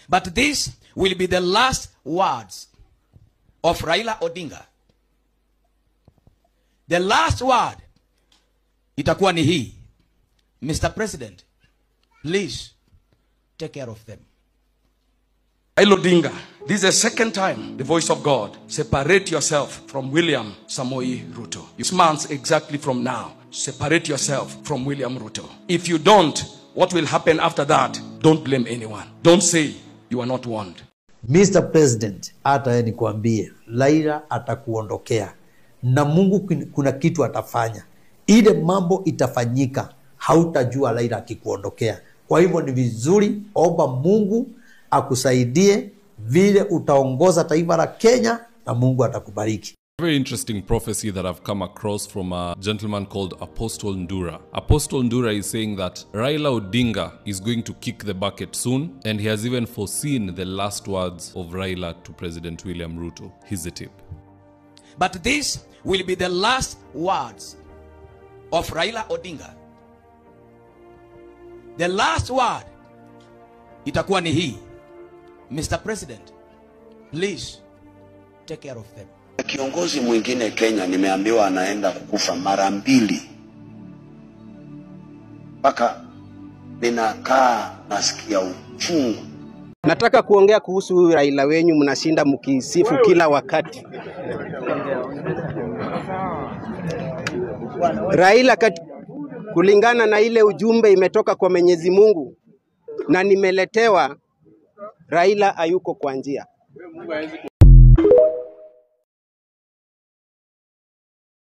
But this will be the last words of Raila Odinga. The last word itakuwa ni hii. Mr. President, please take care of them. Raila Odinga, this is the second time the voice of God. Separate yourself from William Samoei Ruto. 6 months exactly from now, separate yourself from William Ruto. If you don't, what will happen after that? Don't blame anyone. Don't say you are not warned. Mr. President, hata nikuambie, Raila atakuondokea na Mungu kuna kitu atafanya. Ile mambo itafanyika, hautajua Raila akikuondokea. Kwa hivyo ni vizuri omba Mungu akusaidie vile utaongoza taifa la Kenya na Mungu atakubariki. Very interesting prophecy that I've come across from a gentleman called Apostle Ndura. Apostle Ndura is saying that Raila Odinga is going to kick the bucket soon, and he has even foreseen the last words of Raila to President William Ruto. Here's the tip. But this will be the last words of Raila Odinga. The last word itakuwa ni hii. Mr. President, please take care of them. Kiongozi mwingine Kenya nimeambiwa anaenda kukufa mara mbili. Mpaka ninakaa nasikia uchungu. Nataka kuongea kuhusu huyu Raila wenyu mnashinda mkisifu kila wakati. Raila kulingana na ile ujumbe imetoka kwa Mwenyezi Mungu na nimeletewa, Raila hayuko kwa njia.